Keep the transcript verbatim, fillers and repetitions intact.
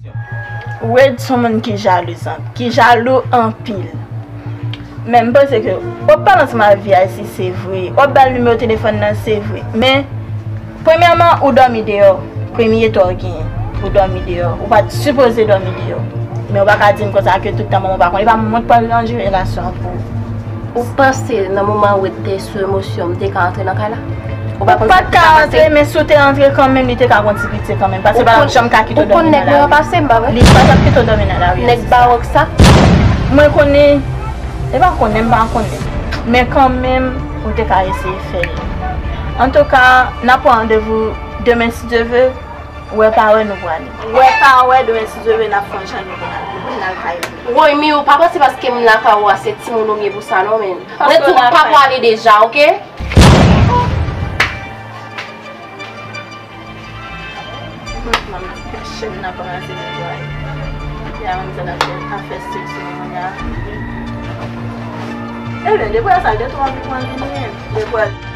Wade se yon moun ki jalou, zanmi, ki jalou anpil. Men m panse ke w ap pale ansanm ak V I C, se vre. W ap ba l nimewo telefòn nan, se vre. Men, premyèman, ou dòmi deyò. Premye tò w genyen, ou dòmi deyò. Ou pa t sipoze dòmi deyò. Men ou pa ka di m konsa ke tout tan manman w pa konnen. E pa manman w k pral ranje relasyon an pou ou. Ou panse nan moman Wade te sou emosyon, m te ka antre nan kay la? Ou pa konn sa k te ka pase? Ou pa t ka antre, men si w te antre kanmenm, li te ka gon ti pitye kanmenm. Paske pa t ap janm ka kite w dòmi nan lari. Ou konn nèg mwen pase m, pa vre? Li pa t ap kite w dòmi nan lari. Nèg bawòk sa? Mwen konnen, e pa konnen, m pa konnen. Men kanmenm, ou te ka eseye fè l. Antouka, n ap pran randevou demen, si Dye ve. Wè pa wè, nou prale. Wè pa wè, demen, si Dye ve, n ap fè yon jan nou prale. Nou prale kay nou. Woy, mi, ou pa panse paske m lakay ou a, se timoun ou m ye pou sa, non, men. Mwen di w m pa prale deja, oke? Manman, chèn nan kòmanse netwaye. Ya, menm sa n ap fè, ap fè stil sou moun ya. Ebyen, depi sa, gen twa moun ki pran vini, depi